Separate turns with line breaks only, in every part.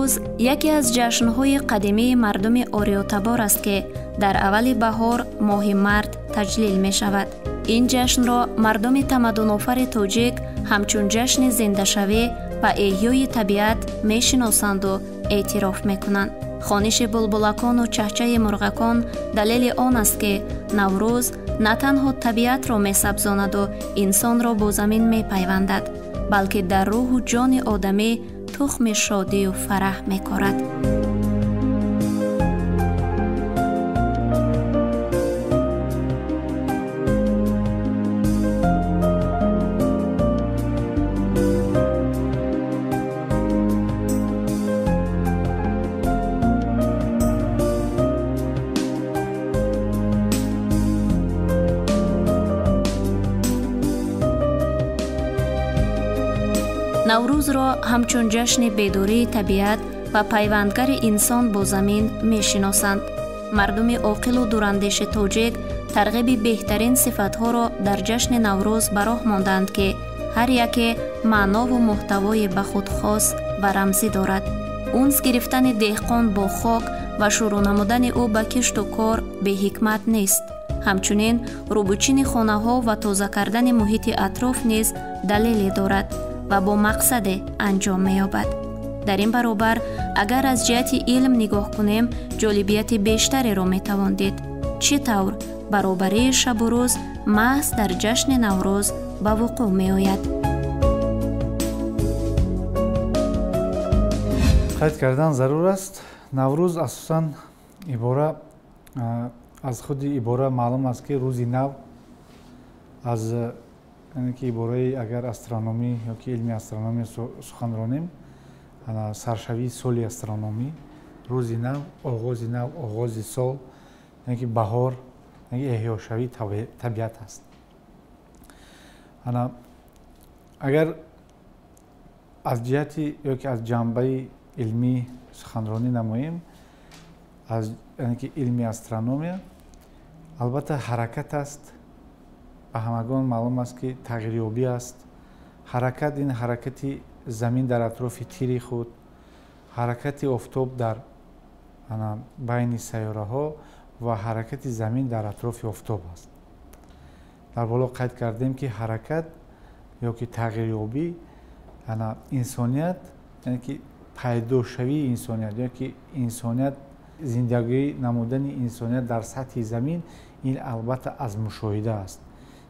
Наврӯз яке аз ҷашнҳои қадимии мардуми ориётабор аст, ки дар аввали баҳор моҳи март таҷлил мешавад. Ин ҷашнро мардуми тамаддунофари тоҷик ҳамчун ҷашни зиндашавӣ ва эҳёи табиат мешиносанду эътироф мекунанд. Хониши булбулакону чаҳчаи мурғакон далели он аст, ки Наврӯз на танҳо табиатро месабзонаду инсонро бо замин мепайвандад, балки дар рӯҳу ҷони одамӣ тухми шодию фараҳ мекорад. Наврӯзро ҳамчун ҷашни бедории табиат ва пайвандгари инсон бо замин мешиносанд. Мардуми оқилу дурандеши тоҷик тарғиби беҳтарин сифатҳоро дар ҷашни Наврӯз ба роҳ мондаанд, ки ҳар яке маънову муҳтавои ба худ хос ва рамзӣ дорад. Унс гирифтани деҳқон бо хок ва шурӯъ намудани ӯ ба кишту кор беҳикмат нест. Ҳамчунин рӯбучини хонаҳо ва тоза кардани муҳити атроф низ далеле дорад ва бо мақсаде анҷом меёбад. Дар ин баробар, агар аз ҷиҳати илм нигоҳ кунем, ҷолибияти бештареро метавон дид. Чӣ тавр баробарии шабу рӯз маҳз дар ҷашни Наврӯз ба вуқӯъ меояд?
Қайд кардан зарур аст, Наврӯз асосан ибора аз худи ибора маълум аст, ки рӯзи нав аз яъне ки ибораи агар астрономӣ ёки илми астрономия сухан ронем, саршавии соли астрономӣ, рӯзи нав, оғози нав, оғози сол, яъне ки баҳор, яъне эҳёшавии табиат аст. Агар аз ҷиҳати ёки аз ҷанбаи илмӣ суханронӣ намоем, аз яъне ки илми астрономия, албатта ҳаракат аст. Ба ҳамагон маълум аст, ки тағйирёбӣ аст. Ҳаракат ин ҳаракати замин дар атрофи тири худ, ҳаракати офтоб дар байни сайёраҳо ва ҳаракати замин дар атрофи офтоб аст. Дар боло қайд кардем, ки ҳаракат ё ки тағйирёбӣ инсоният, яъне ки пайдошавии инсоният ё ки инсоният зиндагӣ намудани инсоният дар сатҳи замин, ин албатта аз мушоҳида аст.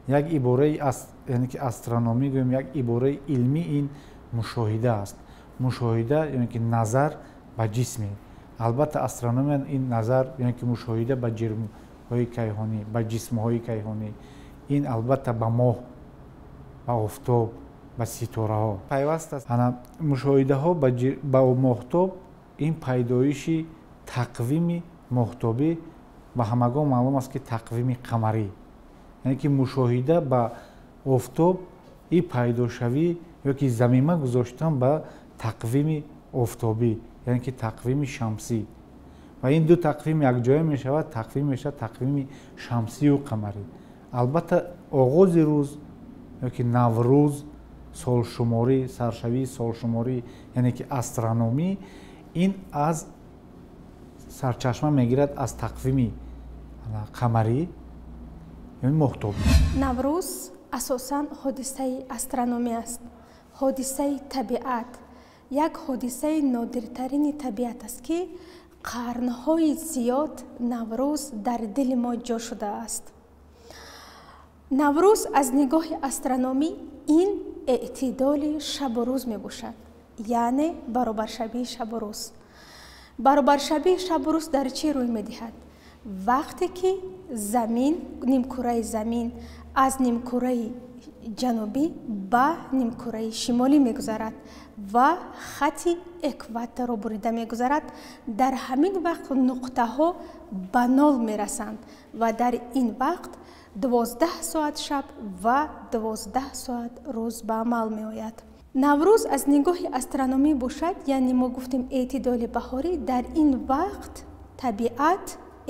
Як ибораи яъне ки астрономӣ гӯем, як ибораи илмӣ ин мушоҳида аст. Мушоҳида яъне ки назар ба ҷисме. Албатта астрономия ин назар яъне ки мушоҳида ба ҷирмҳои кайҳонӣ, ба ҷисмҳои кайҳонӣ, ин албатта ба моҳ, ба офтоб, ба ситораҳо пайваст аст. Мушоҳидаҳо ба моҳтоб ин пайдоиши тақвими моҳтобӣ ба ҳамагон маълум аст, ки тақвими қамарӣ, яъне ки мушоҳида ба офтоб и пайдошавӣ ё ки замима гузоштан ба тақвими офтобӣ, яъне ки тақвими шамсӣ. Ва ин ду тақвим якҷоя мешавад, тақвим мешавад тақвими шамсию қамарӣ. Албатта оғози рӯз ё ки Наврӯз, солшуморӣ, саршавии солшуморӣ, яъне ки астрономӣ, ин аз сарчашма мегирад аз тақвими қамарӣ, яъне моҳтобӣ.
Наврӯз асосан ҳодисаи астрономӣ аст, ҳодисаи табиат, як ҳодисаи нодиртарини табиат аст, ки қарнҳои зиёд Наврӯз дар дили мо ҷо шудааст. Наврӯз аз нигоҳи астрономӣ ин эътидоли шабу рӯз мебошад, яъне баробаршавии шабу рӯз. Баробаршавии шабу рӯз дар чӣ рӯй медиҳад? Вақте ки замин, нимкураи замин аз нимкураи ҷанубӣ ба нимкураи шимолӣ мегузарад ва хати экваторро бурида мегузарад, дар ҳамин вақт нуқтаҳо ба нол мерасанд ва дар ин вақт 12 соат шаб ва 12 соат рӯз ба амал меояд. Наврӯз аз нигоҳи астрономӣ бошад, яъне мо гуфтем эътидоли баҳорӣ, дар ин вақт табиат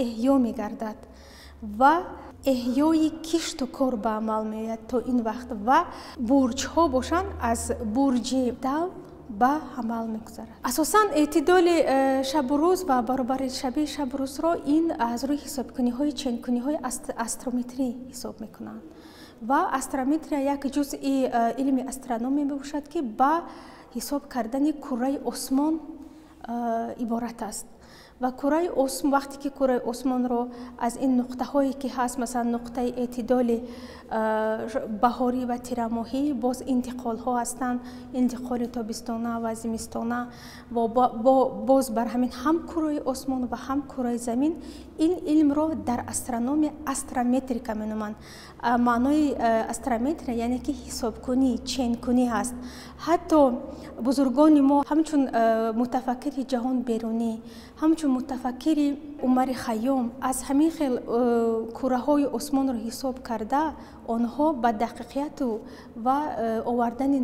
эҳё мегардад ва эҳёи кишту кор ба амал меояд то ин вақт ва бурҷҳо бошанд аз бурҷи Дав ба ҳамал мегузарад. Асосан эътидоли шабу рӯз ва баробаршавии шабу рӯзро ин аз рӯи ҳисобкуниҳои ченкуниҳои астрометрӣ ҳисоб мекунанд. Ва астрометрия як ҷузъи илми астрономия мебошад, ки ба ҳисоб кардани кураи осмон иборат аст. Ва кураи осмон, вақте ки кураи осмонро аз ин нуқтаҳое ки ҳаст, масалан нуқтаи эътидоли баҳорӣ ва тирамоҳӣ, боз интиқолҳо ҳастанд, интиқоли тобистона ва зимистона, ва боз бар ҳамин ҳам кураи осмон ва ҳам кураи замин, ин илмро дар астрономия астрометрика меноманд. Маънои астрометрия яъне ки ҳисобкунӣ, ченкунӣ ҳаст. Ҳатто бузургони мо ҳамчун мутафаккири ҷаҳон Берунӣ, ҳамчун мутафаккири Умари Хайём аз ҳамин хел кураҳои осмонро ҳисоб карда, онҳо ба дақиқияту ва овардани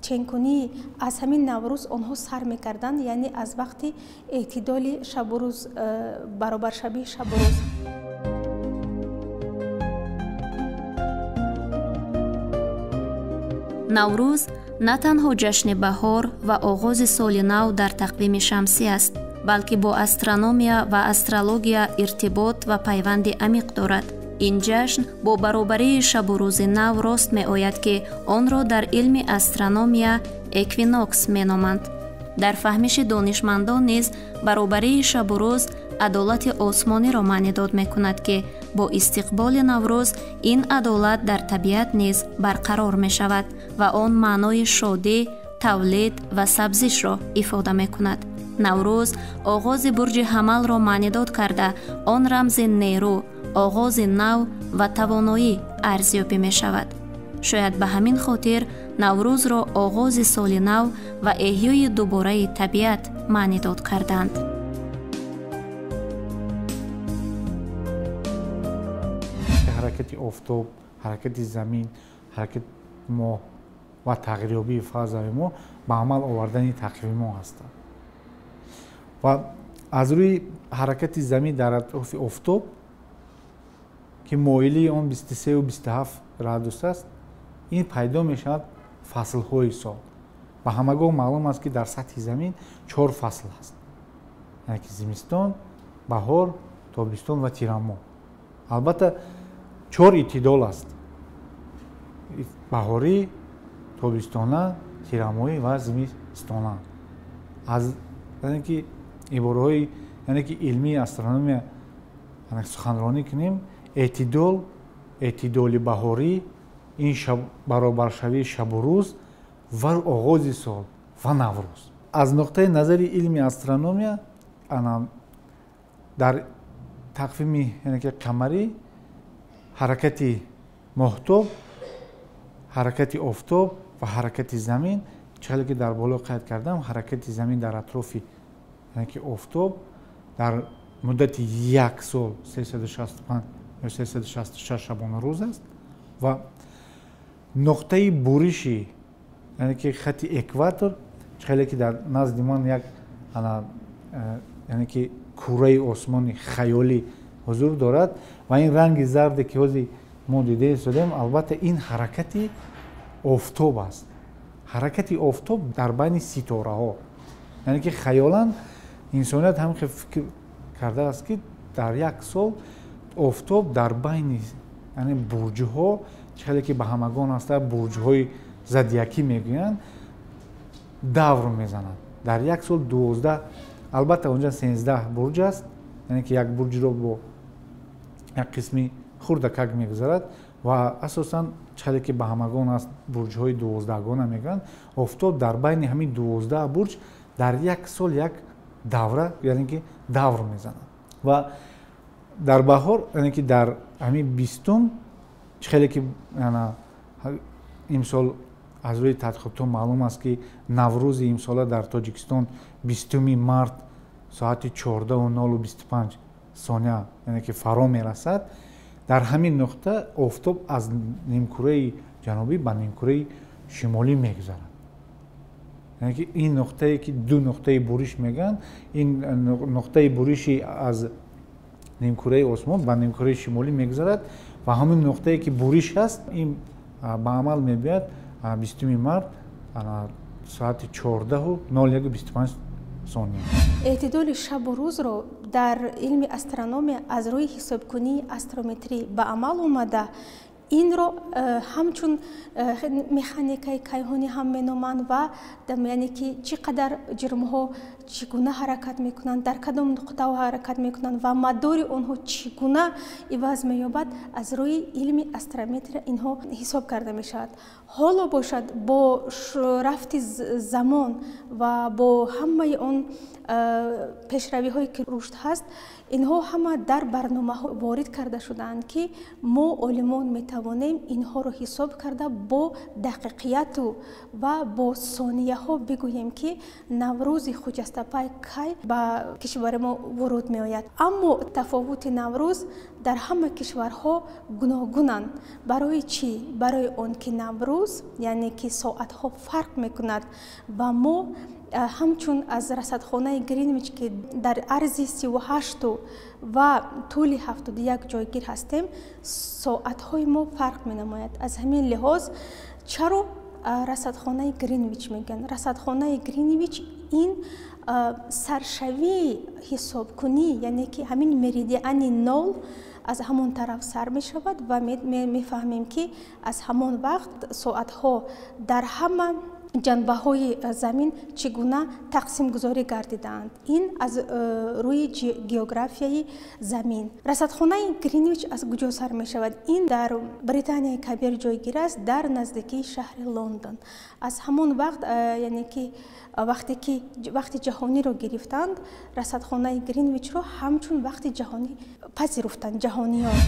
ченкунӣ аз ҳамин Наврӯз онҳо сар мекарданд, яъне аз вақти эътидоли шабу рӯз, баробаршавии шабу рӯз.
Наврӯз на танҳо ҷашни баҳор ва оғози соли нав дар тақвими шамсӣ аст, балки бо астрономия ва астрология иртибот ва пайванди амиқ дорад. Ин ҷашн бо баробарии шабу рӯзи нав рост меояд, ки онро дар илми астрономия эквинокс меноманд. Дар фаҳмиши донишмандон низ баробарии шабу рӯз адолати осмониро маънидод мекунад, ки бо истиқболи Наврӯз ин адолат дар табиат низ барқарор мешавад ва он маънои шодӣ, тавлид ва сабзишро ифода мекунад. Наврӯз оғози бурҷи ҳамалро маънидод карда, он рамзи нерӯ, оғози нав ва тавоноӣ арзёбӣ мешавад. Шояд ба ҳамин хотир Наврӯзро оғози соли нав ва эҳёи дубораи табиат маънидод карданд.
Ҳаракати офтоб, ҳаракати замин, ҳаракати моҳ ва тағйирёбии фазаи моҳ ба амал овардани тақвими мо ҳастанд. Ва аз рӯи ҳаракати замин дар атрофи офтоб, ки моилии он 23,27 градус аст, ин пайдо мешавад фаслҳои сол. Ба ҳамагоҳ маълум аст, ки дар сатҳи замин 4 фасл ҳаст, яъне ки зимистон, баҳор, тобистон ва тирамоҳ. Албатта 4 эътидол аст: баҳорӣ, тобистона, тирамоҳӣ ва зимистона. Аз яъне ки ибораҳои яъне ки илмии астрономия суханронӣ кунем, эътидол, эътидоли баҳорӣ, ин баробаршавии шабу рӯз ва оғози сол ва Наврӯз. Аз нуқтаи назари илми астрономия дар тақвими яъне ки қамарӣ ҳаракати моҳтоб, ҳаракати офтоб ва ҳаракати замин, чӣ ки дар боло қайд кардам, ҳаракати замин дар атрофи яъне ки офтоб дар муддати як сол 365 ё 366 шабонарӯз аст ва нуқтаи буриши яъне ки хати экватор, чӣ ки дар назди ман як яъне ки кураи осмони хаёлӣ ҳузур дорад ва ин ранги зарде ки ҳозир мо дида истодем, албатта ин ҳаракати офтоб аст. Ҳаракати офтоб дар байни ситораҳо, яъне ки хаёлан инсоният ҳам фикр кардааст, ки дар як сол офтоб дар байни яъне бурҷҳо, чӣ ки ба ҳамагон ҳаста бурҷҳои зодиакӣ мегӯянд, давр мезанад. Дар як сол 12, албатта онҷа 13 бурҷ аст, яъне ки як бурҷро бо як қисми хурдакак мегузарад ва асосан чӣ ки ба ҳамагон аст бурҷҳои 12гона мегӯянд, офтоб дар байни ҳамин 12 бурҷ дар як сол як давра, яъне ки давр мезанад. Ва дар баҳор, яъне ки дар ҳамин 20-ум, чӣ ки имсол аз рӯи тадқиқотҳо маълум аст, ки Наврӯзи имсола дар Тоҷикистон 20 март соати 14:025 сония, яъне ки фаро мерасад. Дар ҳамин нуқта офтоб аз нимкураи ҷанубӣ ба нимкураи шимолӣ мегузарад. Яъне ки ин нуқтае ки ду нуқтаи буриш мегӯянд, ин нуқтаи буриши аз нимкураи осмон ба нимкураи шимолӣ мегузарад ва ҳамин нуқтае ки буриш аст, ин ба амал мебиёяд 20 март Соати 14:01:25 сония.
Эътидоли шабу рӯзро дар илми астрономия аз рӯи ҳисобкунии астрометрӣ ба амал омада, инро ҳамчун механикаи кайҳонӣ ҳам меноманд ва яъне ки чӣ қадар ҷирмҳо чӣ гуна ҳаракат мекунанд, дар кадом нуқтаҳо ҳаракат мекунанд ва мадори онҳо чӣ гуна иваз меёбад, аз рӯи илми астрометрия инҳо ҳисоб карда мешавад. Ҳоло бошад, бо рафти замон ва бо ҳамаи он пешравиҳое ки рушд ҳаст, инҳо ҳама дар барномаҳо ворид карда шудаанд, ки мо олимон метавонем инҳоро ҳисоб карда бо дақиқияту ва бо сонияҳо бигӯем, ки Наврӯзи хуҷастапай кай ба кишвари мо воруд меояд. Аммо тафовути Наврӯз дар ҳама кишварҳо гуногунанд. Барои чӣ? Барои он ки Наврӯз, яъне ки соатҳо фарқ мекунад ва мо ҳамчун аз расадхонаи Гринвич, ки дар арзи 38 ва тӯли 71 ҷойгир ҳастем, соатҳои мо фарқ менамояд. Аз ҳамин лиҳоз чаро расадхонаи Гринвич мегӯянд? Расадхонаи Гринвич ин саршавии ҳисобкунӣ, яъне ки ҳамин меридиани нол аз ҳамон тараф сар мешавад ва мефаҳмем, ки аз ҳамон вақт соатҳо дар ҳама ҷанбаҳои замин чӣ гуна тақсимгузорӣ гардидаанд. Ин аз рӯи географияи замин. Расадхонаи Гринвич аз куҷо сар мешавад? Ин дар Британияи Кабир ҷойгир аст, дар наздикии шаҳри Лондон. Аз ҳамон вақт, яъне ки вақте ки вақти ҷаҳониро гирифтанд, расадхонаи Гринвичро ҳамчун вақти ҷаҳонӣ пазируфтанд ҷаҳониён.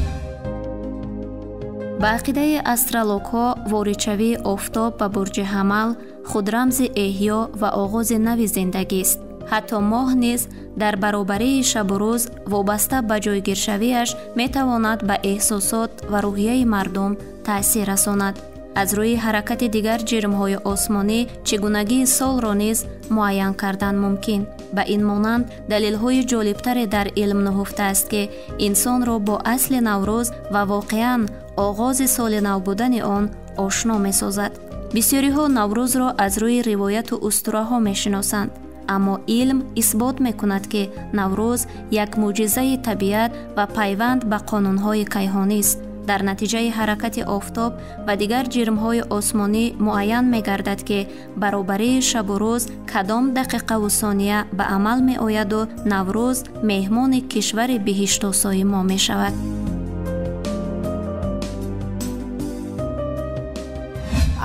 Ба ақидаи астрологҳо, воридшавии офтоб ба бурҷи Ҳамал худ рамзи эҳё ва оғози нави зиндагист. Ҳатто моҳ низ дар баробарии шабу рӯз вобаста ба ҷойгиршавиаш метавонад ба эҳсосот ва рӯҳияи мардум таъсир расонад. Аз рӯи ҳаракати дигар ҷирмҳои осмонӣ чигунагии солро низ муайян кардан мумкин. Ба ин монанд далелҳои ҷолибтаре дар илм нуҳуфтааст, ки инсонро бо асли Наврӯз ва воқеан оғози соли нав будани он ошно месозад. Бисёриҳо Наврӯзро аз рӯи ривояту устураҳо мешиносанд, аммо илм исбот мекунад, ки Наврӯз як мӯъҷизаи табиат ва пайванд ба қонунҳои кайҳонист. Дар натиҷаи ҳаракати офтоб ва дигар ҷирмҳои осмонӣ муайян мегардад, ки баробарии шабу рӯз кадом дақиқаву сония ба амал меояду Наврӯз меҳмони кишвари биҳиштосои мо мешавад.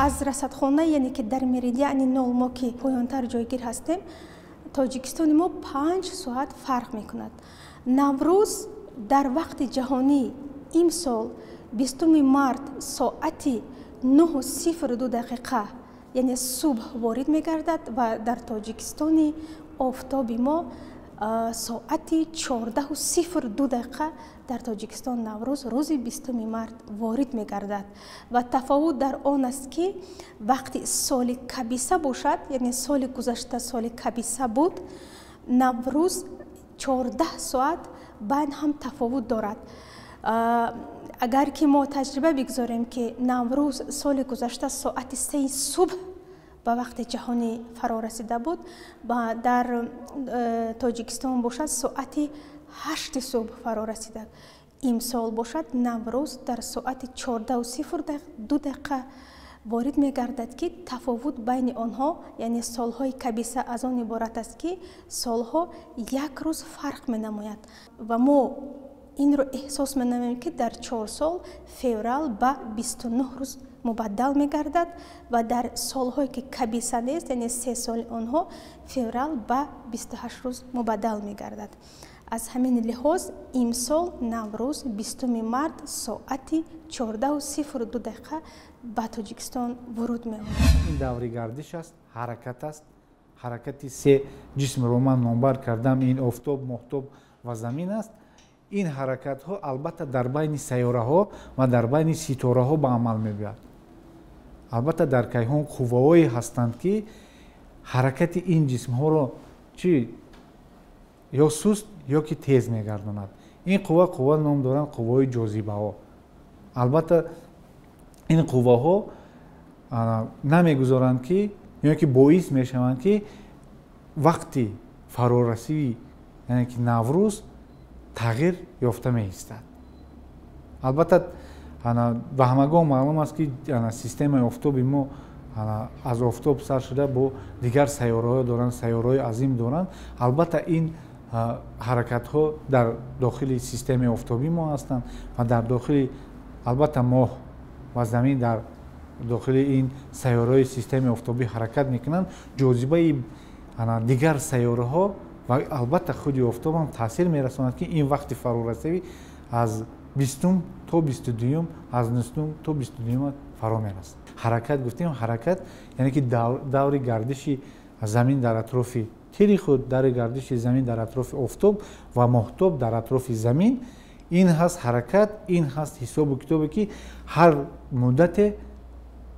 Аз расадхона, яъне ки дар меридиани нол мо ки поёнтар ҷойгир ҳастем, Тоҷикистони мо 5 соат фарқ мекунад. Наврӯз дар вақти ҷаҳонӣ имсол 20 март соати 9:02, яъне субҳ ворид мегардад ва дар Тоҷикистони офтоби мо соати 14:02 дар Тоҷикистон Наврӯз рӯзи 20 март ворид мегардад. Ва тафовут дар он аст, ки вақти соли кабиса бошад, яъне соли гузашта соли кабиса буд, Наврӯз 14 соат байн ҳам тафовут дорад. Агар ки мо таҷриба бигзорем, ки Наврӯз соли гузашта соати 3 субҳ ба вақти ҷаҳонӣ фаро расида буд, ва дар Тоҷикистон бошад соати 8 субҳ фаро расида. Имсол бошад Наврӯз дар соати 14:02 ворид мегардад, ки тафовут байни онҳо, яъне солҳои кабиса, аз он иборат аст, ки солҳо як рӯз фарқ менамояд ва мо инро эҳсос менамоем, ки дар 4 сол феврал ба 29 рӯз мубаддал мегардад ва дар солҳое ки кабиса нест, яъне 3 соли онҳо, феврал ба 28 рӯз мубаддал мегардад. Аз ҳамин лиҳоз имсол Наврӯз 20 март соати 14:02 ба Тоҷикистон воруд меояд.
Ин даври гардиш аст, ҳаракат аст. Ҳаракати се ҷисмро ман номбар кардам, ин офтоб, моҳтоб ва замин аст. Ин ҳаракатҳо албатта дар байни сайёраҳо ва дар байни ситораҳо ба амал меояд. Албатта дар кайҳон қувваҳое ҳастанд, ки ҳаракати ин ҷисмҳоро чӣ ё суст ё ки тез мегардонад. Ин қувва ном доранд қувваҳои ҷозибаҳо. Албатта ин қувваҳо намегузоранд, ки ё ки боис мешаванд, ки вақти фарорасии, яъне ки Наврӯз тағйир ёфта меистад. Албатта, ба ҳамагон маълум аст, ки системаи офтоби мо аз офтоб сар шуда бо дигар сайёраҳо доранд, сайёраҳои азим доранд. Албатта, ин ҳаракатҳо дар дохили системаи офтоби мо ҳастанд ва дар дохили, албатта, моҳ ва замин дар дохили ин сайёраҳои системаи офтобӣ ҳаракат мекунанд. Ҷозибаи дигар сайёраҳо ва албатта худи офтоб ҳам таъсир мерасонад, ки ин вақти фарорасивӣ аз 20-ум то 22-юм, аз 19-ум то 22-юм фаро мерасад. Ҳаракат гуфтем, ҳаракат яъне ки даври гардиши замин дар атрофи тири худ, даври гардиши замин дар атрофи офтоб ва моҳтоб дар атрофи замин. Ин ҳаст ҳаракат, ин ҳаст ҳисобу китобе, ки ҳар муддате,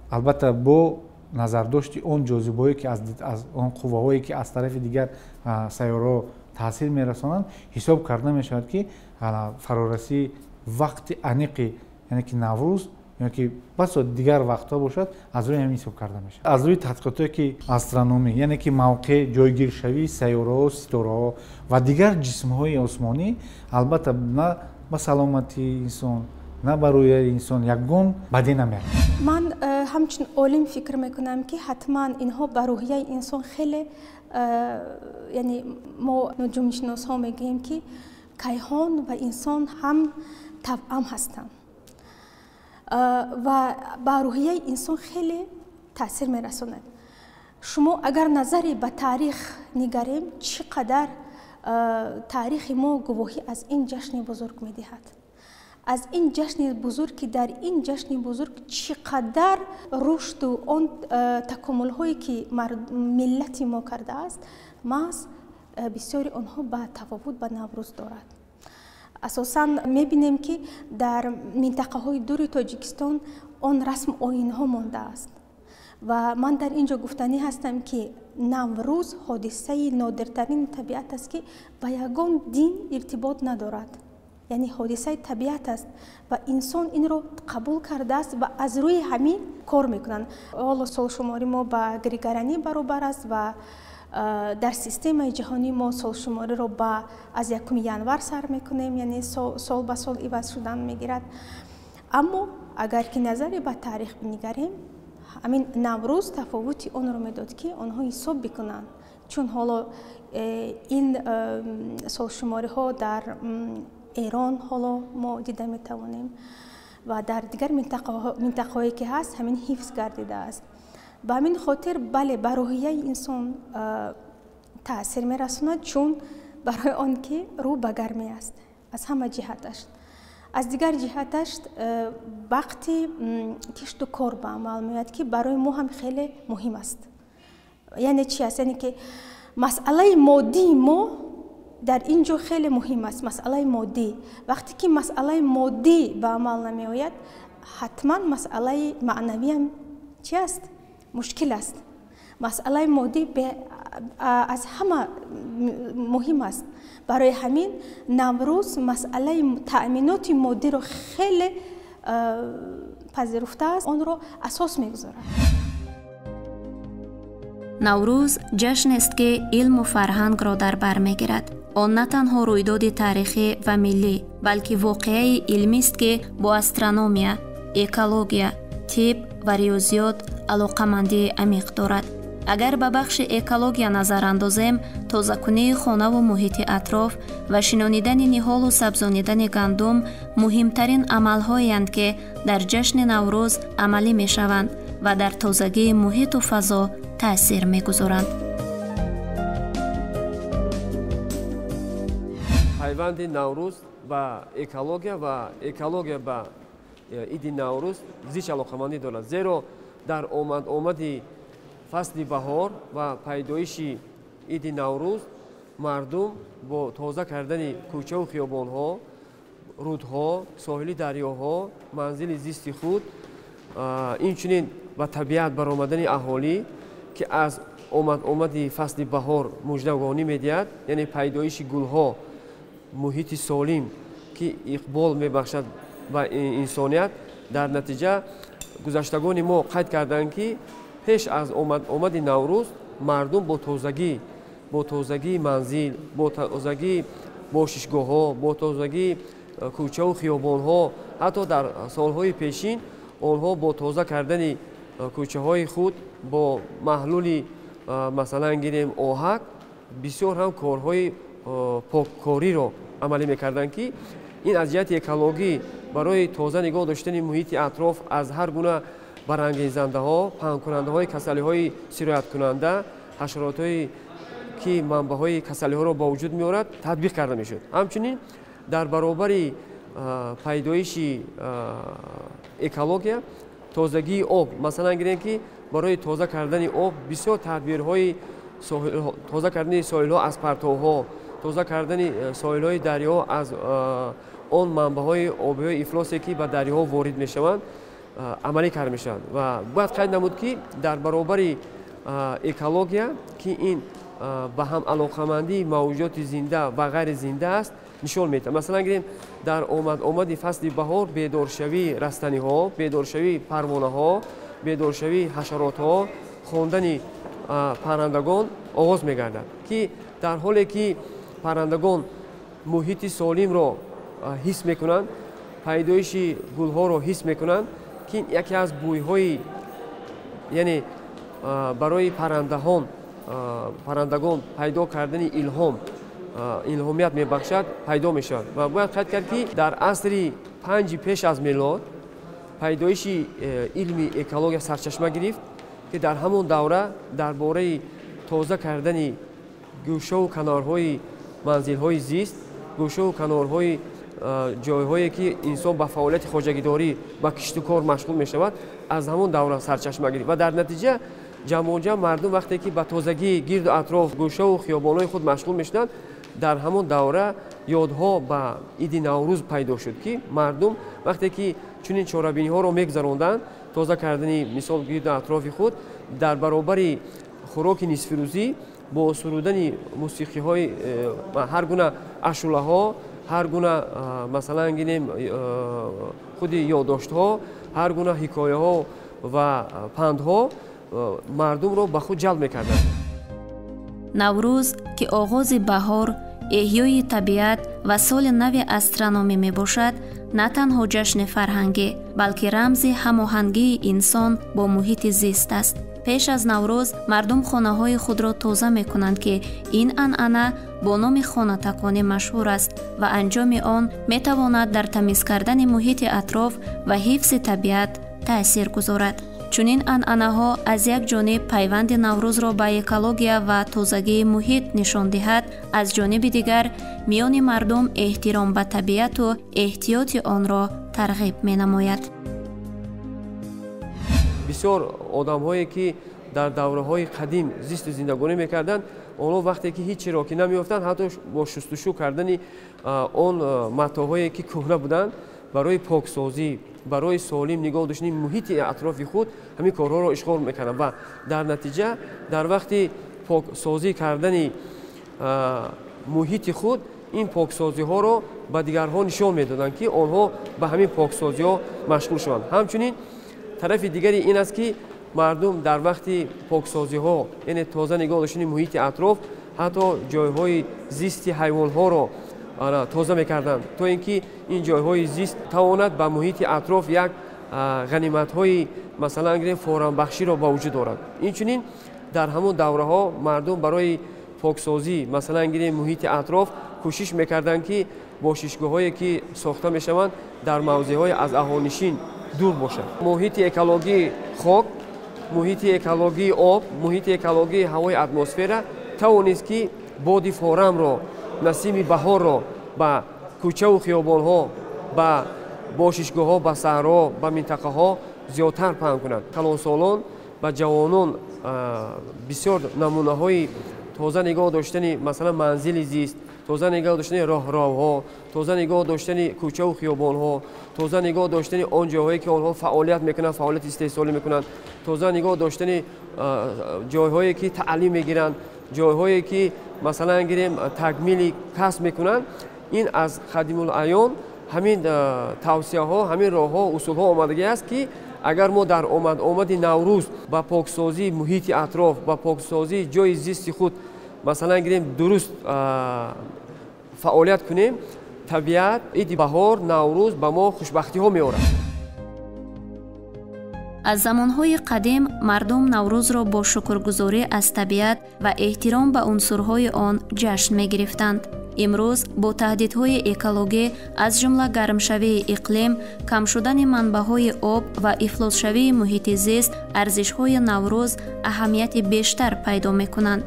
албатта, бо назардошти он ҷозибаҳое, ки аз он қувваҳое, ки аз тарафи дигар сайёраҳо таъсир мерасонанд, ҳисоб карда мешавад, ки фарорасии вақти аниқи, яъне ки Наврӯз ё ки басо дигар вақтҳо бошад, аз рӯи ҳамин ҳисоб карда мешавад. Аз рӯи тадқиқотое ки астрономӣ, яъне ки мавқеъ ҷойгиршавии сайёраҳо, ситораҳо ва дигар ҷисмҳои осмонӣ, албатта, на ба саломатии инсон, на ба рӯяи инсон ягон бадӣ намерасад.
Ман ҳамчун олим фикр мекунам, ки ҳатман инҳо ба рӯҳияи инсон хеле, яъне мо нуҷумшиносҳо мегӯем, ки кайҳон ва инсон ҳам тавъам ҳастанд ва ба рӯҳияи инсон хеле таъсир мерасонад. Шумо агар назаре ба таърих нигарем, чӣ қадар таърихи мо гувоҳӣ аз ин ҷашни бузург медиҳад, аз ин ҷашни бузург, ки дар ин ҷашни бузург чӣ қадар рушду он такомулҳое, ки миллати мо кардааст, маҳз бисёри онҳо ба тафовут ба Наврӯз дорад. Асосан мебинем, ки дар минтақаҳои дури Тоҷикистон он расму оинҳо мондааст. Ва ман дар ин ҷо гуфтанӣ ҳастам, ки Наврӯз ҳодисаи нодиртарини табиат аст, ки ба ягон дин иртибот надорад, яъне ҳодисаи табиат аст ва инсон инро қабул кардааст ва аз рӯи ҳамин кор мекунанд. Ҳоло солшумори мо ба григорианӣ баробар аст ва дар системаи ҷаҳонӣ мо солшумориро аз 1 январ сар мекунем, яъне сол ба сол иваз шудан мегирад. Аммо агар ки назаре ба таърих бинигарем, ҳамин Наврӯз тафовути онро медод, ки онҳо ҳисоб бикунанд, чун ҳоло ин солшумориҳо дар Эрон ҳоло мо дида метавонем ва дар дигар минтақаҳое ки ҳаст, ҳамин ҳифз гардидааст. Ба ҳамин хотир, бале, ба рӯҳияи инсон таъсир мерасонад, чун барои он ки рӯ ба гармӣ аст аз ҳама ҷиҳаташ. Аз дигар ҷиҳаташ, вақти кишту кор ба амал меояд, ки барои мо ҳам хеле муҳим аст. Яъне чи аст? Яъне ки масъалаи моддии мо дар ин ҷо хеле муҳим аст. Масъалаи моддӣ, вақте ки масъалаи моддӣ ба амал намеояд, ҳатман масъалаи маънавиам чи аст? Мушкил аст. Масъалаи моддӣ аз ҳама муҳим аст. Барои ҳамин Наврӯз масъалаи таъминоти моддиро хеле пазируфтааст, онро асос мегузорад.
Наврӯз ҷашнест, ки илму фарҳангро дар бар мегирад. Он на танҳо рӯйдоди таърихӣ ва миллӣ, балки воқеаи илмист, ки бо астрономия, экология, тиб ва риёзиёт алоқамандии амиқ дорад. Агар ба бахши экология назар андозем, тозакунии хонаву муҳити атроф ва шинонидани ниҳолу сабзонидани гандум муҳимтарин амалҳоеанд, ки дар ҷашни Наврӯз амалӣ мешаванд ва дар тозагии муҳиту фазо таъсир мегузоранд.
Пайванди Наврӯз ба экология ва экология ба иди Наврӯз зич алоқамандӣ дорад, зеро дар омад-омади фасли баҳор ва пайдоиши иди Наврӯз мардум бо тоза кардани кӯчаву хиёбонҳо, рудҳо, соҳили дарёҳо, манзили зисти худ, инчунин ба табиат баромадани аҳолӣ, ки аз омад-омади фасли баҳор муждагонӣ медиҳад, яъне пайдоиши гулҳо, муҳити солим, ки иқбол мебахшад ба инсоният. Дар натиҷа гузаштагони мо қайд карданд, ки Пеш аз омади Наврӯз мардум бо тозагӣ, бо тозагии манзил, бо тозагии бошишгоҳҳо, бо тозагии кӯчаву хиёбонҳо, ҳатто дар солҳои пешин онҳо бо тоза кардани кӯчаҳои худ бо маҳлули, масалан гирем, оҳак, бисёр ҳам корҳои поккориро амалӣ мекарданд, ки ин аз ҷиҳати экологӣ барои тоза нигоҳ доштани муҳити атроф аз ҳар гуна барангезандаҳо, паҳнкунандаҳои касалиҳои сирояткунанда, ҳашаротҳое ки манбаъҳои касалиҳоро ба вуҷуд меорад, татбиқ карда мешуд. Ҳамчунин дар баробари пайдоиши экология, тозагии об, масалан гирем, ки барои тоза кардани об бисёр тадбирҳои тоза кардани соҳилҳо аз партовҳо, тоза кардани соҳилҳои дарёҳо аз он манбаъҳои обиҳои ифлосе, ки ба дарёҳо ворид мешаванд, амалӣ карда мешаванд. Ва бояд қайд намуд, ки дар баробари экология, ки ин ба ҳам алоқамандии мавҷудоти зинда ва ғайри зинда аст, нишон медиҳад. Масалан гирем, дар омад-омади фасли баҳор бедоршавии растаниҳо, бедоршавии парвонаҳо, бедоршавии ҳашаротҳо, хондани паррандагон оғоз мегардад, ки дар ҳоле ки паррандагон муҳити солимро ҳис мекунанд, пайдоиши гулҳоро ҳис мекунанд, ки яке аз бӯйҳои, яъне барои паррандагон пайдо кардани илҳом, илҳомият мебахшад, пайдо мешавад. Ва бояд қайд кард, ки дар асри 5 пеш аз мелод пайдоиши илми экология сарчашма гирифт, ки дар ҳамон давра дар бораи тоза кардани гӯшаву канорҳои манзилҳои зист, гӯшаву канорҳои ҷойҳое, ки инсон ба фаъолияти хоҷагидорӣ, ба кишту кор машғул мешавад, аз ҳамон давра сарчашма гирифт. Ва дар натиҷа ҷамъоҷамъ мардум вақте ки ба тозагии гирду атроф, гӯшаву хиёбонҳои худ машғул мешуданд, дар ҳамон давра ёдҳо ба иди Наврӯз пайдо шуд, ки мардум вақте ки чунин чорабиниҳоро мегузаронданд, тоза кардани, мисол, гирду атрофи худ, дар баробари хӯроки нисфирӯзӣ бо сурудани мусиқиҳои ҳар гуна ашулаҳо, ҳар гуна, масалан гирем, худи ёддоштҳо, ҳар гуна ҳикояҳо ва пандҳо мардумро ба худ ҷалб мекарданд.
Наврӯз, ки оғози баҳор, эҳёи табиат ва соли нави астрономӣ мебошад, на танҳо ҷашни фарҳангӣ, балки рамзи ҳамоҳангии инсон бо муҳити зист аст. Пеш аз Наврӯз мардум хонаҳои худро тоза мекунанд, ки ин анъана бо номи хонатаконӣ машҳур аст ва анҷоми он метавонад дар тамиз кардани муҳити атроф ва ҳифзи табиат таъсир гузорад. Чунин анъанаҳо аз як ҷониб пайванди Наврӯзро ба экология ва тозагии муҳит нишон диҳад, аз ҷониби дигар миёни мардум эҳтиром ба табиату эҳтиёти онро тарғиб менамояд.
Бисёр одамҳое, ки дар давраҳои қадим зисту зиндагонӣ мекарданд, онҳо вақте ки ҳеҷ чиро ки намеёфтанд, ҳатто бо шустушу кардани он матоъҳое, ки кӯҳна буданд, барои поксозӣ, барои солим нигоҳ доштани муҳити атрофи худ ҳамин корҳоро ишғол мекарданд. Ва дар натиҷа дар вақти поксозӣ кардани муҳити худ ин поксозиҳоро ба дигарҳо нишон медоданд, ки онҳо ба ҳамин поксозиҳо машғул шаванд. Ҳамчунин тарафи дигари ин аст, ки мардум дар вақти поксозиҳо, яъне тоза нигоҳ доштани муҳити атроф, ҳатто ҷойҳои зисти ҳайвонҳоро тоза мекарданд, то ин ки ин ҷойҳои зист тавонад ба муҳити атроф як ғаниматҳои, масалан гирем, форамбахширо ба вуҷуд орад. Инчунин дар ҳамон давраҳо мардум барои поксозӣ, масалан гирем, муҳити атроф кӯшиш мекарданд, ки бошишгоҳҳое, ки сохта мешаванд, дар мавзеъҳои аз аҳолинишин дур бошад. Муҳити экологии хок, муҳити экологии об, муҳити экологии ҳавои атмосфера тавонист, ки боди форамро, насими баҳорро ба кӯчаву хиёбонҳо, ба бошишгоҳҳо, ба саҳроҳо, ба минтақаҳо зиёдтар паҳн кунад. Калонсолон ба ҷавонон бисёр намунаҳои тоза нигоҳ доштани, масалан, манзили зист, тоза нигоҳ доштани роҳравҳо, тоза нигоҳ доштани кӯчаву хиёбонҳо, тоза нигоҳ доштани он ҷойҳое, ки онҳо фаъолият мекунанд, фаъолияти истеҳсолӣ мекунанд, тоза нигоҳ доштани ҷойҳое, ки таълим мегиранд, ҷойҳое, ки, масалан гирем, такмили касб мекунанд, ин аз қадимулайём ҳамин тавсияҳо, ҳамин роҳҳо, усулҳо омадагӣ аст, ки Агар мо дар омад-омади Наврӯз ба поксозии муҳити атроф, ба поксозии ҷойи зисти худ, масалан гирем, дуруст фаъолият кунем, табиат, иди баҳор, Наврӯз ба мо хушбахтиҳо меорад.
Аз замонҳои қадим мардум Наврӯзро бо шукргузорӣ аз табиат ва эҳтиром ба унсурҳои он ҷашн мегирифтанд. Имрӯз бо таҳдидҳои экологӣ, аз ҷумла гармшавии иқлим, кам шудани манбаъҳои об ва ифлосшавии муҳити зист, арзишҳои Наврӯз аҳамияти бештар пайдо мекунанд.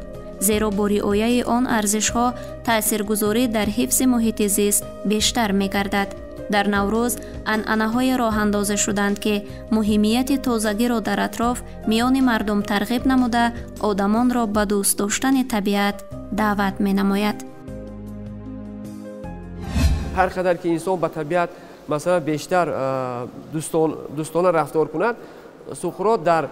Зеро бо риояи он арзишҳо таъсиргузорӣ дар ҳифзи муҳити зист бештар мегардад. Дар Наврӯз анъанаҳое роҳандоза шуданд, ки муҳимияти тозагиро дар атроф миёни мардум тарғиб намуда, одамонро ба дӯст доштани табиат даъват менамояд.
Ҳар қадар ки инсон ба табиат масалан бештар дӯстона рафтор кунад, Суқрот дар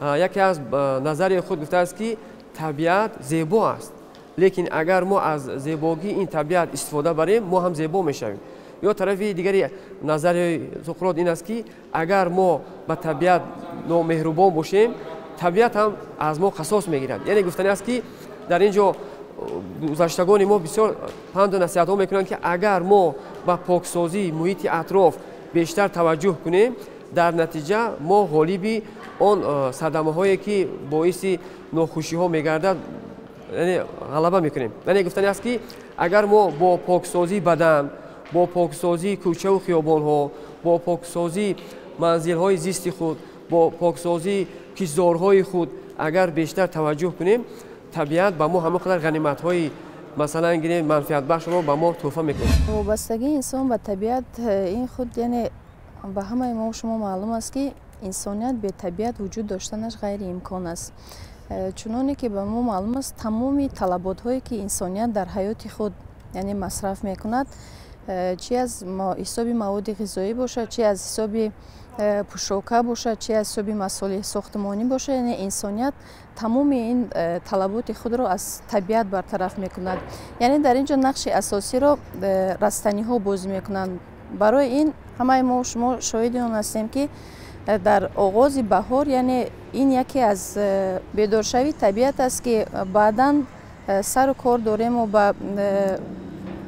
яке аз назарияи худ гуфтааст, ки табиат зебо аст, лекин агар мо аз зебогии ин табиат истифода барем, мо ҳам зебо мешавем. Ё тарафи дигари назарияи Суқрот ин аст, ки агар мо ба табиат номеҳрубон бошем, табиат ҳам аз мо қасос мегирад. Яъне гуфтани аст, ки дар ин ҷо гузаштагони мо бисёр панду насиҳатҳо мекунанд, ки агар мо ба поксозии муҳити атроф бештар таваҷҷӯҳ кунем, дар натиҷа мо ғолиби он садамаҳое, ки боиси нохушиҳо мегардад, яъне ғалаба мекунем. Яъне гуфтани аст, ки агар мо бо поксозии бадан, бо поксозии кӯчаву хиёбонҳо, бо поксозии манзилҳои зисти худ, бо поксозии киштзорҳои худ агар бештар таваҷҷӯҳ кунем, табиат ба мо ҳамон қадар ғаниматҳои масалан гирем манфиатбахшро ба мо тӯҳфа мекунад.
Вобастагии инсон ба табиат ин худ, яъне ба ҳамаи мо шумо маълум аст, ки инсоният бе табиат вуҷуд доштанаш ғайриимкон аст. Чуноне ки ба мо маълум аст, тамоми талаботҳое ки инсоният дар ҳаёти худ, яъне масраф мекунад, чи аз ҳисоби маводи ғизоӣ бошад, чи аз ҳисоби пӯшока бошад, чи аз ҳисоби масолеҳи сохтмонӣ бошад, яъне инсоният тамоми ин талаботи худро аз табиат бартараф мекунад. Яъне дар ин ҷо нақши асосиро растаниҳо бозӣ мекунанд. Барои ин ҳамаи мо шумо шоҳиди он ҳастем, ки дар оғози баҳор, яъне ин яке аз бедоршавии табиат аст, ки баъдан сару кор дорему ба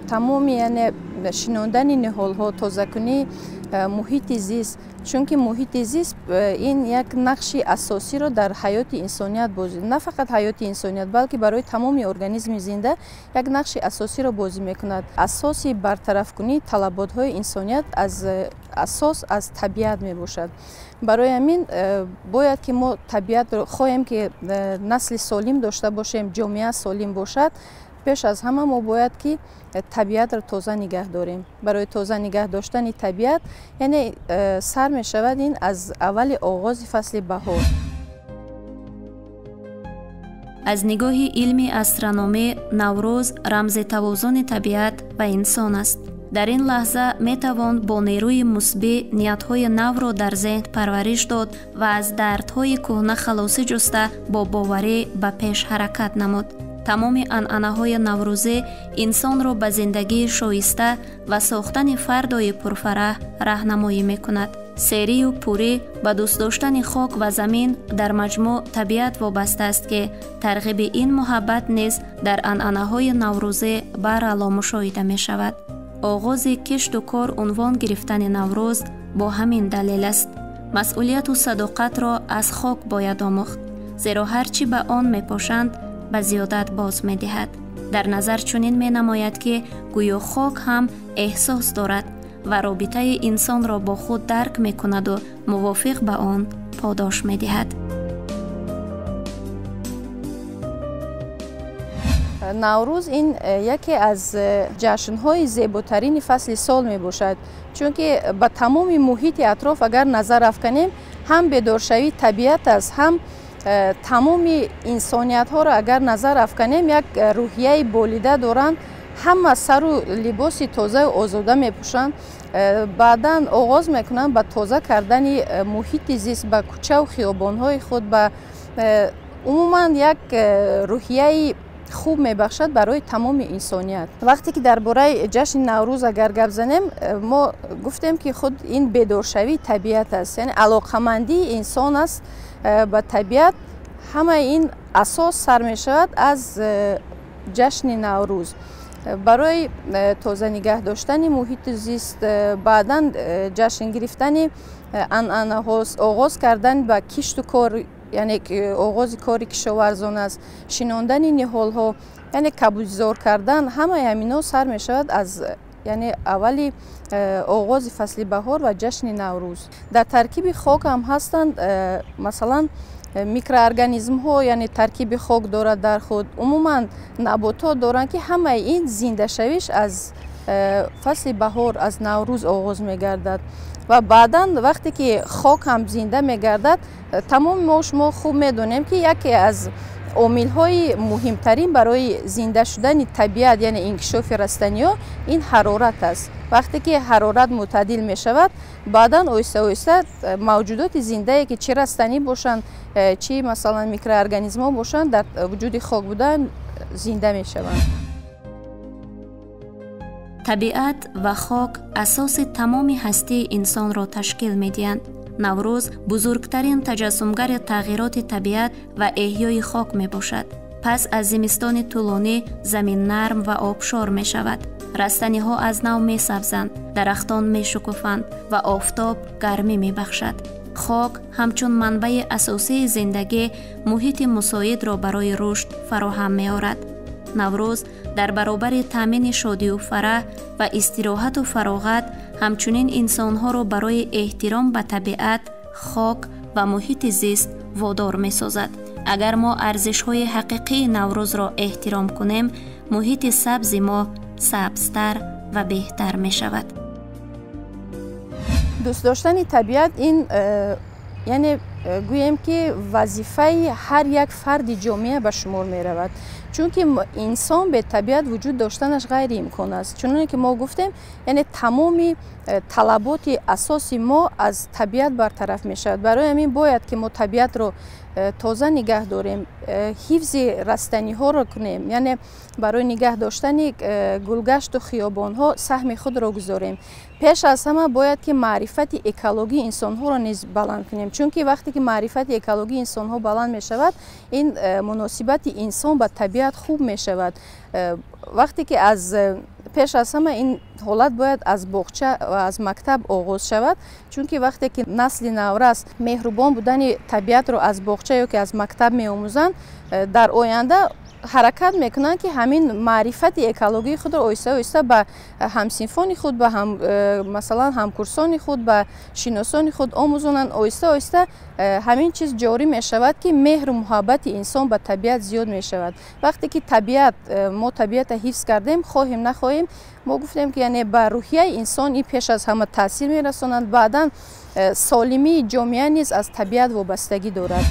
тамоми, яъне шинондани ниҳолҳо, тозакунии муҳити зист, чунки муҳити зист ин як нақши асосиро дар ҳаёти инсоният бозӣ, на фақат ҳаёти инсоният, балки барои тамоми организми зинда як нақши асосиро бозӣ мекунад. Асоси бартарафкунии талаботҳои инсоният аз асос аз табиат мебошад. Барои ҳамин бояд ки мо табиатро хоҳем, ки насли солим дошта бошем, ҷомеа солим бошад, пеш аз ҳама мо бояд ки табиатро тоза нигаҳ дорем. Барои тоза нигаҳ доштани табиат, яъне сар мешавад ин аз аввали оғози фасли баҳор.
Аз нигоҳи илми астрономӣ Наврӯз рамзи тавозуни табиат ва инсон аст. Дар ин лаҳза метавон бо нерӯи мусбӣ ниятҳои навро дар зеҳн парвариш дод ва аз дардҳои кӯҳна халосӣ ҷуста бо боварӣ ба пеш ҳаракат намуд. Тамоми анъанаҳои наврӯзӣ инсонро ба зиндагии шоиста ва сохтани фардои пурфараҳ раҳнамоӣ мекунад. Серию пурӣ ба дӯст доштани хок ва замин, дар маҷмӯъ табиат вобаста аст, ки тарғиби ин муҳаббат низ дар анъанаҳои наврӯзӣ барало мушоҳида мешавад. Оғози кишту кор унвон гирифтани Наврӯз бо ҳамин далел аст. Масъулияту садоқатро аз хок бояд омӯхт, зеро ҳар чӣ ба он мепошанд, ба зиёдат боз медиҳад. Дар назар чунин менамояд, ки гӯё хок ҳам эҳсос дорад ва робитаи инсонро бо худ дарк мекунаду мувофиқ ба он подош медиҳад.
Наврӯз ин яке аз ҷашнҳои зеботарини фасли сол мебошад, чунки ба тамоми муҳити атроф агар назар афканем, ҳам бедоршавии табиат аст, ҳам тамоми инсониятҳоро агар назар афканем, як рӯҳияи болида доранд, ҳама сару либоси тозаю озода мепӯшанд, баъдан оғоз мекунанд ба тоза кардани муҳити зист, ба кӯчаву хиёбонҳои худ, ба умуман як рӯҳияи хуб мебахшад барои тамоми инсоният. Вақте ки дар бораи ҷашни Наврӯз агар гап занем, мо гуфтем ки худ ин бедоршавии табиат аст, яъне алоқамандии инсон аст ба табиат. Ҳамаи ин асос сар мешавад аз ҷашни Наврӯз. Барои тоза нигаҳ доштани муҳити зист, баъдан ҷашн гирифтани анъанаҳо, оғоз кардан ба кишту кор, яъне оғози кори кишоварзон аст, шинондани ниҳолҳо, яъне кабудзор кардан, ҳамаи ҳаминҳо сар мешавад аз яъне аввали оғози фасли баҳор ва ҷашни Наврӯз. Дар таркиби хок ҳам ҳастанд масалан микроорганизмҳо, яъне таркиби хок дорад дар худ, умуман наботот доранд, ки ҳамаи ин зиндашавиш аз фасли баҳор, аз Наврӯз оғоз мегардад. Ва баъдан вақте ки хок ҳам зинда мегардад, тамоми мо шумо хуб медонем, ки яке аз омилҳои муҳимтарин барои зинда шудани табиат, яъне инкишофи растаниҳо, ин ҳарорат аст. Вақте ки ҳарорат мӯътадил мешавад, баъдан оҳиста оҳиста мавҷудоти зиндае, ки чӣ растанӣ бошанд, чӣ масалан микроорганизмҳо бошанд, дар вуҷуди хок будан зинда мешаванд.
Табиат ва хок асоси тамоми ҳастии инсонро ташкил медиҳанд. Наврӯз бузургтарин таҷассумгари тағйироти табиат ва эҳёи хок мебошад. Пас аз зимистони тӯлонӣ замин нарм ва обшор мешавад. Растаниҳо аз нав месабзанд, дарахтон мешукуфанд ва офтоб гармӣ мебахшад. Хок ҳамчун манбаи асосии зиндагӣ муҳити мусоидро барои рушд фароҳам меорад. Наврӯз дар баробари таъмини шодию фараҳ ва истироҳату фароғат, ҳамчунин инсонҳоро барои эҳтиром ба табиат, хок ва муҳити зист водор месозад. Агар мо арзишҳои ҳақиқии Наврӯзро эҳтиром кунем, муҳити сабзи мо сабзтар ва беҳтар мешавад.
Дӯст доштани табиат ин яъне гӯем ки вазифаи ҳар як фарди ҷомеа ба шумор меравад, чунки инсон бе табиат вуҷуд доштанаш ғайриимкон аст. Чуноне ки мо гуфтем, яъне тамоми талаботи асоси мо аз табиат бартараф мешавад. Барои ҳамин бояд ки мо табиатро тоза нигаҳ дорем, ҳифзи растаниҳоро кунем, яъне барои нигаҳ доштани гулгашту хиёбонҳо саҳми худро гузорем. Пеш аз ҳама бояд ки маърифати экологии инсонҳоро низ баланд кунем, чунки вақте ки маърифати экологии инсонҳо баланд мешавад, ин муносибати инсон ба табиат хуб мешавад. Вақте ки аз пеш аз ҳама ин ҳолат бояд аз боғча ва аз мактаб оғоз шавад, чунки вақте ки насли наврас меҳрубон будани табиатро аз боғча ё ки аз мактаб меомӯзанд, дар оянда ҳаракат мекунанд, ки ҳамин маърифати экологии худро оҳиста оҳиста ба ҳамсинфони худ, ба масалан ҳамкурсони худ, ба шиносони худ омӯзонанд. Оҳиста оҳиста ҳамин чиз ҷорӣ мешавад, ки меҳру муҳаббати инсон ба табиат зиёд мешавад. Вақте ки табиат, мо табиатро ҳифз кардем, хоҳем нахоҳем, мо гуфтем ки яъне ба рӯҳияи инсон ин пеш аз ҳама таъсир мерасонад. Баъдан солимии ҷомеа низ аз табиат вобастагӣ дорад.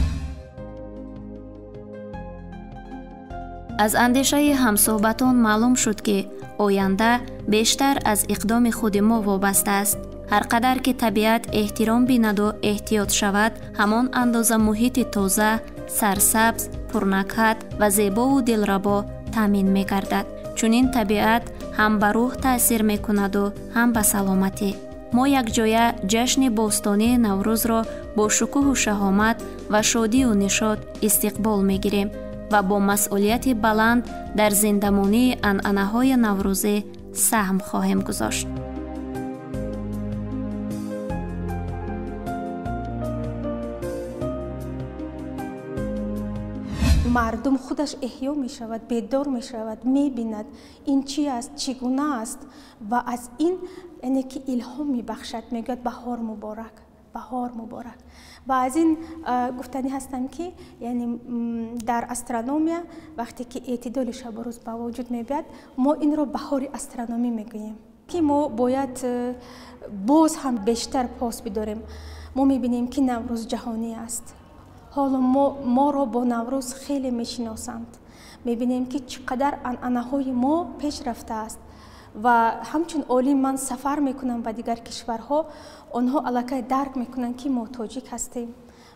Аз андешаи ҳамсӯҳбатон маълум шуд, ки оянда бештар аз иқдоми худи мо вобаста аст. Ҳар қадар ки табиат эҳтиром бинаду эҳтиёт шавад, ҳамон андоза муҳити тоза, сарсабз, пурнакҳат ва зебову дилрабо таъмин мегардад. Чунин табиат ҳам ба рӯҳ таъсир мекунаду ҳам ба саломатӣ. Мо якҷоя ҷашни бостонии Наврӯзро бо шукӯҳу шаҳомат ва шодию нишот истиқбол мегирем ва бо масъулияти баланд дар зиндамонии анъанаҳои наврӯзӣ саҳм хоҳем гузошт.
Мардум худаш эҳё мешавад, бедор мешавад, мебинад ин чи аст, чӣ гуна аст ва аз ин яъне ки илҳом мебахшад, мегӯяд баҳор муборак, баҳор муборак. Ва аз ин гуфтанӣ ҳастам, ки яъне дар астрономия вақте ки эътидоли шабу рӯз ба вуҷуд меояд, мо инро баҳори астрономӣ мегӯем, ки мо бояд боз ҳам бештар пос бидорем. Мо мебинем, ки Наврӯз ҷаҳонӣ аст. Ҳоло моро бо Наврӯз хеле мешиносанд. Мебинем, ки чӣ қадар анъанаҳои мо пеш рафтааст ва ҳамчун олим ман сафар мекунам ба дигар кишварҳо, онҳо аллакай дарк мекунанд, ки мо тоҷик ҳастем.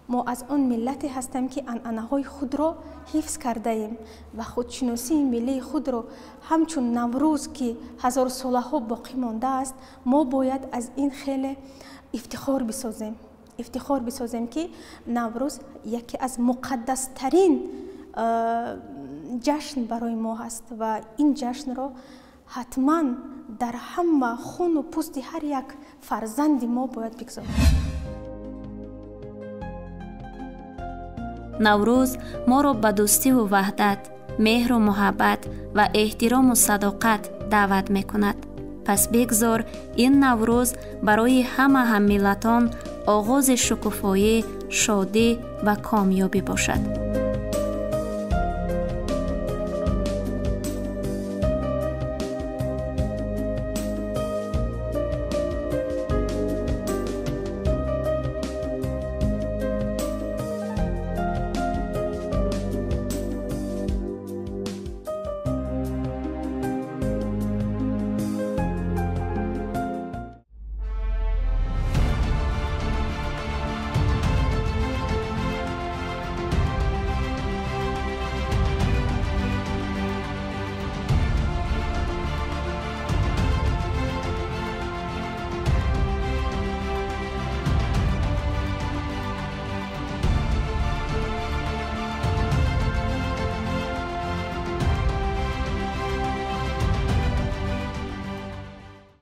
Мо аз он миллате ҳастем, ки анъанаҳои худро ҳифз кардаем ва худшиносии миллии худро ҳамчун Наврӯз, ки ҳазорсолаҳо боқӣ мондааст, мо бояд аз ин хеле ифтихор бисозем. Ифтихор бисозем, ки Наврӯз яке аз муқаддастарин ҷашн барои мо ҳаст ва ин ҷашнро ҳатман дар ҳама хуну пӯсти ҳар як фарзанди мо бояд бигзорем.
Наврӯз моро ба дӯстиву ваҳдат, меҳру муҳаббат ва эҳтирому садоқат даъват мекунад. Пас бигзор ин Наврӯз барои ҳама ҳаммиллатон оғози шукуфоӣ, шодӣ ва комёбӣ бошад.